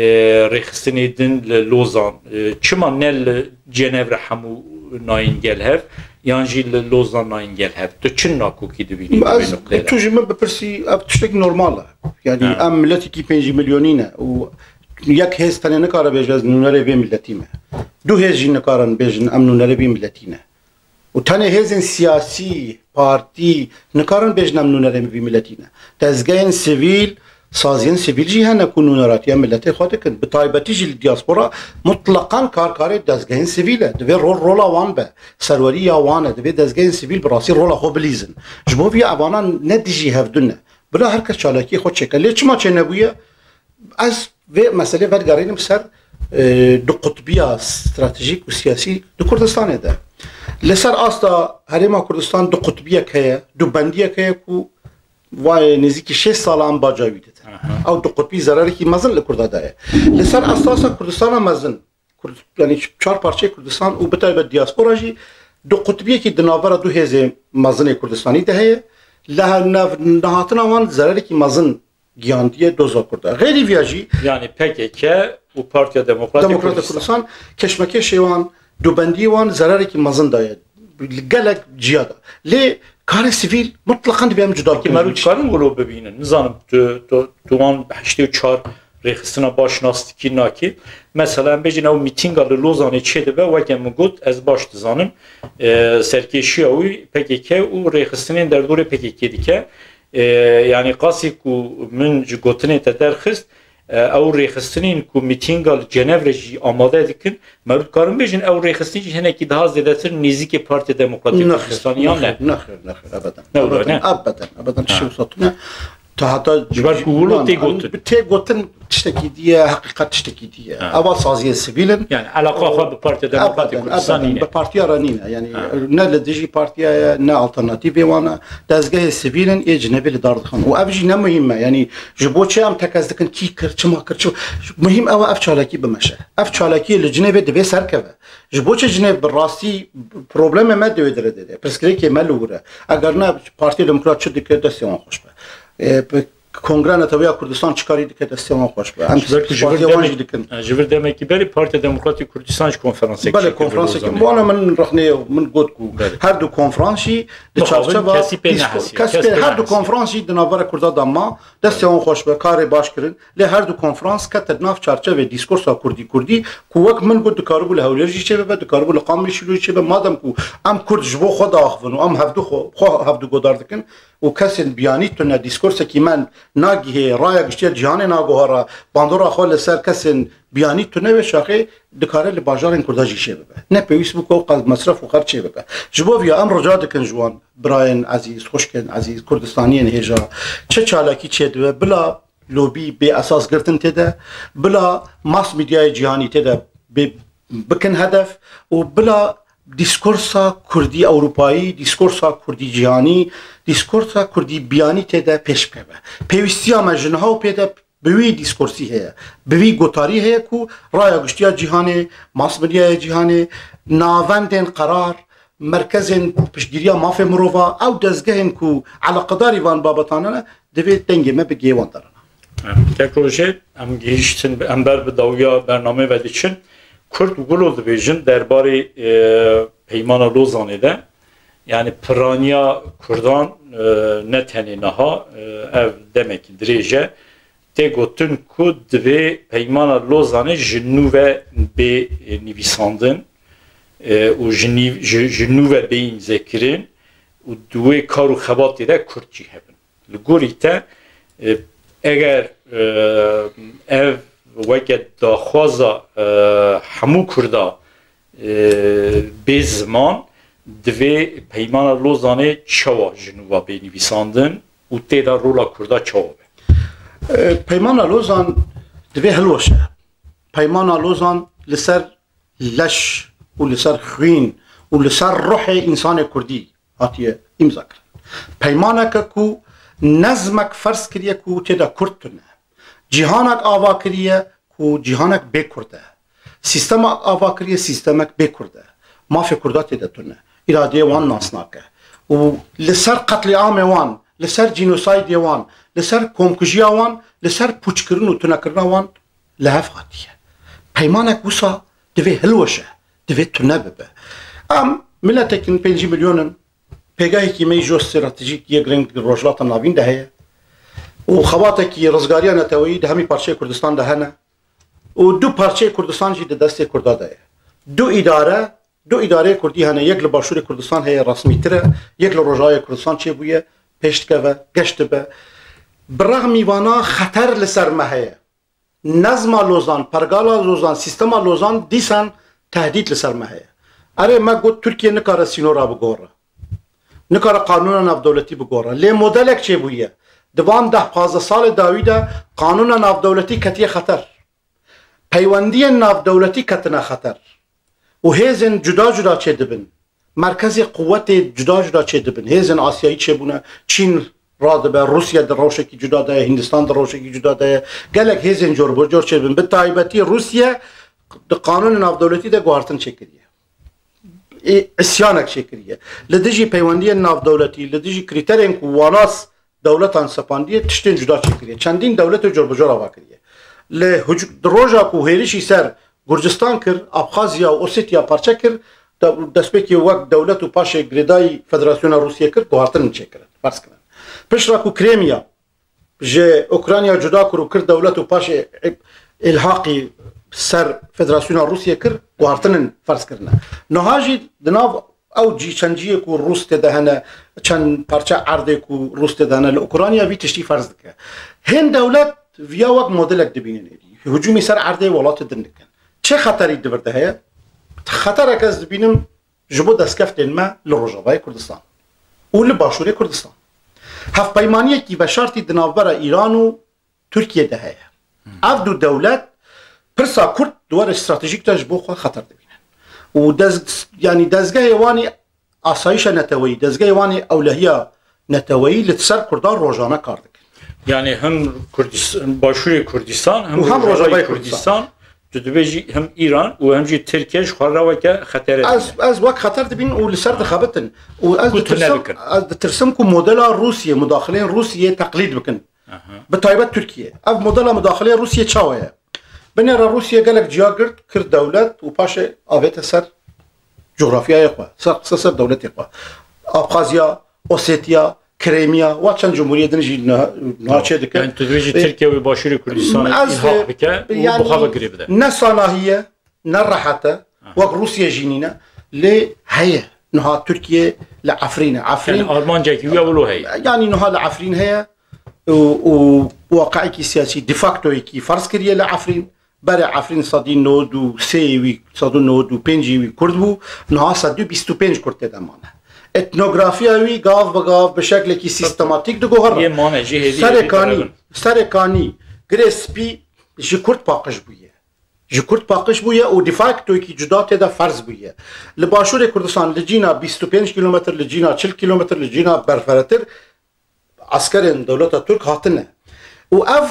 rêxistinê din li Lozan, e, çima ne li Cenevre hemû nayîn gel hev, yan jî li Lozan nayîn gel hev? Tu çi nakokî dibînî di vê Ez, nuqteyê de? Tu ji min bipirsî, ev tiştek normal e. Yanî Ha. em miletekî pêncî milyonî ne û yek hêz tenê nikare bêje ez nûnerê vê miletî me. Du hêz jî nikarin bêjin em nûnerê vê miletî ne. Û tenê hêzên siyasî, partî nikarin bêjin em nûnerê vî miletî ne. Dezgehên sivîl, saziyên sivîl jî hene ku nûneratiya miletê xwe dikin. Bi taybetî jî li diaspora mutleqan kar karê dezgehên sivîl e. Divê rol rola wan be. Serwerî ya wan e. Divê dezgehên sivîl bi rastî rola xwe bilîzin. Ji bo vî evana ne dijî hevdû ne. Bila her kes çalakiyê xwe çêke. Lê çima çênebûye? Ez vê meselê vegerînim ser, e, du qutbiya stratejîk û siyasî di Kurdistanê de. Li ser asta Herêma Kurdistan du qutbiyek heye, du bendiyek heye ku vayê nêzîkî şêst sala em baca wî didin. Aha. Ew du qutbî zerarekî mezin li Kurda daye. Li ser esasa Kurdistana mezin, Kurd, yanî çar parçeyê Kurdistan û bi taybet diaspora jî du qutbiyekî di navbera du hêzê mezinê Kurdistanî de heye. Li nav nehatina wan zerarekî mezin gihandiye doza Kurda. Xêrî viya jî Yani P K K û Partiya Demokratîk Demokrata Kurdistan. Kurdistan keşmekeşê wan, dubendiyê wan zerarekî mezin daye. Li gelek ciya de. Lê karê sivîl mutleqan divê em cuda Ki bikin. Merû dikarin wilo bibînin. Nizanim tu, tu, tu wan heştê û çar rêxistina baş nas dikî nakî. Mesela em bêjin ew mîtînga li Lozanê çêdibe, weke min got, ez baş dizanim. E, serkêşiya wî P K K û rêxistinên derdorê P K K dike. E, yanî qasî ku min ji gotinê te derxist, e, ew rêxistinên ku mîtînga li Cenevre jî amade dikin, merû dikarin bêjin, ew rêxistin jî hinekî daha zêdetir nêzîkê Partiya Demokratîk Kurdistanê yan ne? Nexêr, nexêr, nexêr, ebeden. Ne wilo, Ebeden, ne? Ebeden, ebeden, Ha. tiştê wisa tune. Ta heta Ji ber ku wilo tê gotin. Tê gotin tiştekî diye, heqîqet tiştekî diye. Ha. Eva saziyên sivîl in. Yani alaqa xwe bi Partiya Demokratîk Ebeden, Kurdistanê ebeden. nîne. Bi partiya re nîne. Yani Ha. ne li dijî partiya ye, ne alternatîfê wan e. Dezgehê sivîl in, ê Cinevê li dar dixin. Û ev jî ne muhîm e. Yani ji bo çi em tekez dikin, kî kir, çima kir, çi. Muhîm ew e, ev çalakî bimeşe. Ev çalakî li Cinevê divê serkeve. Ji bo çi Cinev bi rastî problemê me di wê dire de, pirsgirêkê me li wir e. Eger ne, Partiya Demokrat çi dike, destê wan xweş be. E, bi Kongre Netewiya Kurdistan çi karî dike, destê wan xweş be. Em Ji ber ku ji vir partiya wan demek-, jî dikin. e, ji vir demekî berî Partiya Demokratîk Kurdistan ji konferansek Belê, çêkir konferansek. Lozanê. Bana min rexnê min got ku Belê. her du konferans jî di Mixabin çarçeva kesî pê dîsko-, nehesiye, kes kes pê pê her du nehesiye. konferans jî di navbera Kurda da ma. Destê wan xweş be, karê baş kirin. Lê her du konferans kete di nav çarçevê dîskorsa Kurdî Kurdî ku wek min got dikaribû li Hewlêr jî çêbibe, dikaribû li Qamişlo jî çêbe. Madem ku em Kurd ji bo xwe diaxivin û em hevdu xwe, xwe hevdu godar dikin û kesên biyanî tune dîskorsekî me nagihê raya giştiya cîhanê naguhara bandora xwe li ser kesên biyanî tune wê şaxê dikare li bajarên Kurda jî çêbibe. Ne pêwîst bû ku ew qas mesref û xerc çêbibe. Ji bo viya em rica dikin ji wan birayên ezîz, xwişkên ezîz, Kurdistaniyên hêja, çi çalakî çêdibe, bila lobî bê esas girtin tê de, bila mass medyayê cîhanî tê de bê, bikin hedef û bila dîskorsa Kurdî Ewropayî, dîskorsa Kurdî cîhanî, dîskorsa Kurdî biyanî tê de pêş bikeve. Pêwîstiya me ji niha û pê de bi wî dîskorsî heye, bi wî gotarî heye ku raya giştiya cîhanê, mass medyaya cîhanê, navendên qerar, merkezên piştgiriya mafê mirova, ew dezgehên ku eleqedarî van babetan ne, divê dengê me bi gê wan derine. Kek Rojê, em gihîştin, em ber bi dawiya bernameyê ve diçin. Kurd wilo dibêjin derbarê, e, Peymana Lozanê de, yani piraniya Kurdan, e, ne tenê niha, e, ev demekî dirêj e. Tê gotin ku divê Peymana Lozanê ji nû ve bê, e, nivîsandin, e, û ji nîv-, ji, ji nû ve bê îmzekirin û di wê kar û xebatê de Kurd jî hebin. Li gorî te, e, eger, e, ev weke daxwaza, e, hemû Kurda, e, bê ziman, divê Peymana Lozanê çawa ji nû ve bê nivîsandin û tê de rola Kurda çawa be? E, Peymana Lozan divê hilweşe. Peymana Lozan li ser leş û li ser xwîn û li ser ruhê însanê kurdî hatiye îmza kirin. Peymaneke ku nezmek ferz kiriye ku tê de kurd tune. Cîhanek ava kiriye ku cîhanek bê kurd e. Sîstemek ava kiriye, sîstemek bê kurd e. Mafê kurda tê de tune. Îradeyê wan nas nake. Û li ser qetlîamê wan, li ser cînosaydê wan, li ser komkujiya wan, li ser pûçkirin û tunekirina wan li hev hatiye. Peymanek wisa divê hilweşe, divê tune bibe. Em miletekî pêncî milyon in, pêgehekî me jî stratejîk yê giring di Rojhilata Navîn de heye û xebatekî rizgariya neteweyî di hemî parçeyê Kurdistan de hene û du parçeyê Kurdistan jî di destê Kurda de ye. Du îdare, du îdareyê Kurdî hene, yek li Başûrê Kurdistan heye, resmîtir e, yek li Rojavayê Kurdistan çêbûye, pêş dikeve, geş dibe. Bi rexmî vana xeter li ser me heye. Nezma Lozan, pergala Lozan, sîstema Lozan dîsan tehdît li ser me heye. Erê, me got Tirkiye nikare sînora bigore. Nikare qanûna navdewletî bigore. Lê modelek çêbûye. Di van deh pazdeh salê dawî de qanûna navdewletî ketiye xeter. Peywendiyên navdewletî ketine xeter. Û hêzên cuda cuda çêdibin. Merkezê quwetê cuda cuda çêdibin. Hêzên Asyayî çêbûne. Çîn radibe, Rûsya di rewşekî cuda de ye, Hindistan di rewşekî cuda de ye. Gelek hêzên corbecor çêdibin. Bi taybetî Rûsya di qanûnê navdewletî de guhartin çêkiriye. Ê, îsyanek çêkiriye. Li dijî peywendiyên navdewletî, li dijî krîterên ku wanas dewletan sepandiye, tiştên cuda çêkiriye. Çendîn dewletê corbecor ava kiriye. Li huc-, di roja ku hêrişî ser Gurcistan kir, Abxazya û Osetiya parçe kir, de-, destpêkê wek dewlet û paşê girêdayî Federasyona Rûsiyê kir, guhartin çêkirin, ferz kirin. Piştre ku Krêmiya ji Ukrayna cuda kir û kir dewlet û paşê îlhaqî ser Federasyona Rûsiyê kir, guhartinin ferz kirine. Niha jî di nav ew cî-, çend cihê ku Rûs tê de hene, çend parçe erdê ku Rûs tê de hene, li Ukrayna vî tiştî ferz dike. Hên dewlet viya wek modelek dibînin êdî. Hicûmî ser erdê welatê din dikin. Çi xeterî di vir de heye? Xeterek ez dibînim ji bo destkeftên me li Rojavayê Kurdistan û li Başûrê Kurdistan. Hevpeymaniyekî veşartî di navbera Îran û Tirkiye de heye. Ev du dewlet pirsa Kurd di warê stratejîk de ji bo xwe xeter dibînin. Û dez-, yanî dezgehê wan ê asayişa neteweyî, dezgehê wan ê ewlehiya neteweyî li ser Kurdan rojane kar dikin. Yani hem Kurdis-, Başûrê Kurdistan, hem Û hem Rojavayê Rojavayê Kurdistan. Kurdistan, tu dibêjî hem Îran û hem jî Tirkiye ji xwe re weke xetere Ez, dibîne. ez wek xeter dibînim û li ser dixebitin. Û ez Ku tune ditirsim, bikin. ez ditirsim ku modela Rûsiyê, mudaxileyên Rûsiyê teqlîd bikin. Aha. Bi taybet Tirkiye. Ev modela mudaxileyê Rûsiyê çawa ye? Binêre Rûsiyê gelek ciya girt, kir dewlet û paşê avête ser cografyayê xwe, ser qise ser dewletê xwe. Abxazya, Osetiya, Krêmiya, wa çend cumhuriyê din jî niha, niha çê dike. Yani tu dibêjî Ê, Tirkiye wê Başûrê Kurdistanê ez, îlhaq bike û yani bi xwe ve girê bide. Ne sanahî ye, ne rehet e, Aha. wek Rûsiyê jî nîne, lê heye. Niha Tirkiye li Efrîn e. Efrîn Yani armancekî wî ya wilo heye. Yani niha li Efrîn heye û, û waqiekî siyasî de factoyekî ferz kiriye li Efrîn. Berê Efrîn sedî nod û sê wî, sed û nod û pêncî wî Kurd bû, niha sed û bîst û pênc Kurd tê de mane. Etnografiya wî gav bi gav bi şeklekî sîstematîk diguhere. Yê mane jî hêdî Serê hêdî Kanî, direbin. Serê Kanî, Girê Spî ji Kurd paqij bûye. Ji Kurd paqij bûye û de factoyekî cuda tê de ferz bûye. Li Başûrê Kurdistan li cîna bîst û pênc kîlometr, li cîna çil kîlometr, li cîna berferetir eskerên dewleta Tirk hatine. Û ev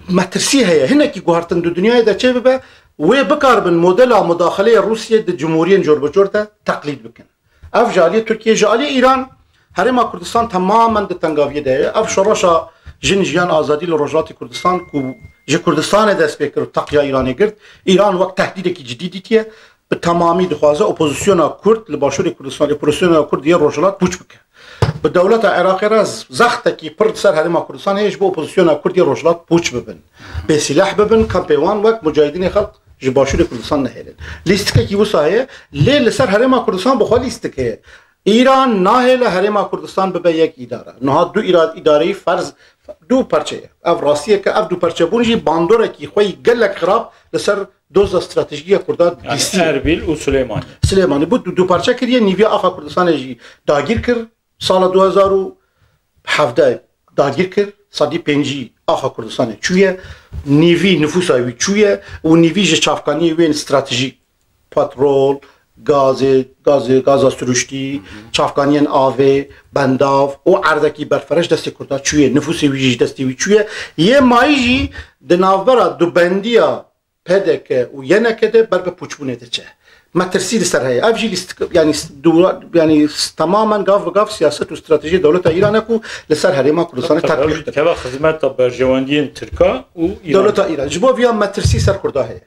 metirsî heye. Hinekî guhertin di dinyayê de çê bibe, wê bikaribin modela mudaxileyê Rûsiyê di cumhuriyên corbecor de teqlîd bikin. Ev ji aliyê Tirkiye, ji aliyê Îran, Herêma Kurdistan temamen di tengaviyê de ye. Ev şoreşa jin, jiyan, azadî li Rojhilatê Kurdistan ku ji Kurdistanê dest pê kir û teqiya Îranê girt, Îran wek tehdîdekî cidî dîtiye. Bi temamî dixwaze opozisyona Kurd li Başûrê Kurdistanê, opozisyona Kurd yê Rojhilat pûç bike. Bi dewleta Iraqê re zextekî pir li ser Herêma Kurdistan heye ji bo opozisyona Kurd yê Rojhilat pûç bibin. Bêsîleh bibin, kampê wan wek mucahidînê xelq ji Başûrê Kurdistan nehêlin. Lîstikekî wisa heye, lê li ser Herêma Kurdistan bi xwe lîstik heye. Îran nahêle Herêma Kurdistan bibe yek îdare. Niha du îra-, îdareyî ferz, du perçe ye. Ev rastiyeke, ev du perçe bûn jî bandorekî xwe yî gelek xirab li ser doza stratejîk ya Kurdan Yani dîstî. Erbîl û Silêmanî. Silêmanî. Bu du, du parçe kiriye, nîviya axa Kurdistanê jî dagîr kir. Sala du hezar û hevdeh dagîr kir. Sedî pêncî axa Kurdistanê çûye. Nîvî nifûsa wî çûye û nîvî ji çavkaniyê wê stratejîk petrol, gazê, gazê, gaza siruştî, çavkaniyên avê, bendav û erdekî berfireh ji destê Kurda çûye, nifûsê wî jî ji destê wî çûye. Yê mayî jî di navbera dubendiya P D K û Y N K de ber bi pûçbûnê diçe. Metirsî li ser heye. Ev jî lîst-, yanî s-, dûra-, yanî s-, temamen gav bi gav siyaset û stratejiyê dewleta Îran e ku li ser Herêma Kurdistanê Tabii, tedbîr ev dike. Dikeve xizmeta berjewendiyên Tirka û Îran. Dewleta Îran. Ji bo viya metirsî ser Kurda heye.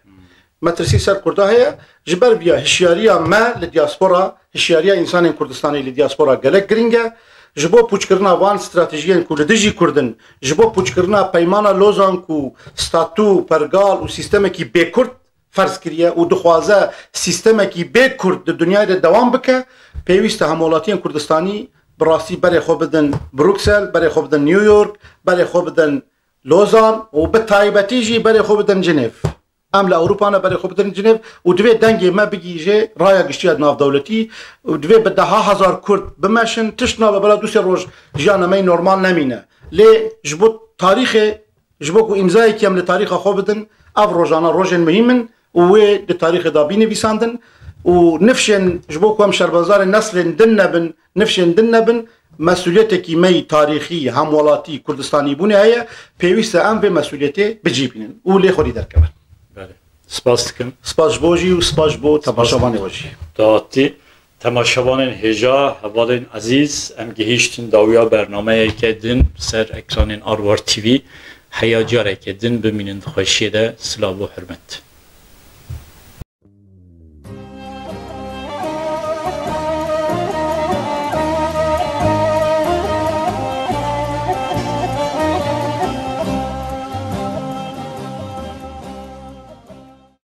Metirsî ser Kurda heye. Ji ber viya hişyariya me li diaspora, hişyariya însanên Kurdistanê li diaspora gelek giring e. Ji bo pûçkirina van stratejiyên ku li dijî Kurd in, ji bo pûçkirina Peymana Lozan ku statû, pergal û sîstemekî bêkurd ferz kiriye û dixwaze sîstemekî bêkurd di dinyayê de dewam bike, pêwîst e hemwelatiyên Kurdistanî bi rastî berê xwe bidin Bruksel, berê xwe bidin New York, berê xwe bidin Lozan û bi taybetî jî berê xwe bidin Cinêv. Em li Ewropa ne, berê xwe bidin Cinêv û divê dengê me bigihîje raya giştî ya navdewletî û divê bi deha hezar Kurd bimeşin, tişt nabe bela du sê roj jiyana me yî normal nemîne. Lê ji bo tarîxê, ji bo ku îmzayekî em li tarîxa xwe bidin, ev rojana rojên muhîm in û wê di tarîxê de bînivîsandin û nifşên, ji bo ku em şerbazarên neslên din nebin, nifşên din nebin, mesûliyetekî me yî tarîxî, hemwelatî, Kurdistanîbûnê heye, pêwîst e em vê mesûliyetê bi cî bînin û lê xwedî derkevin. Belê. Spas dikim. Spas ji bo jî û spas ji bo Spas. Temaşevanê we jî. Datî. Temaşevanên hêja, hevalên ezîz, em gihîştin dawiya bernameyeke din ser ekranên Arwar T V. Heya careke din bimînin di xweşiyê de. Silav û hurmet.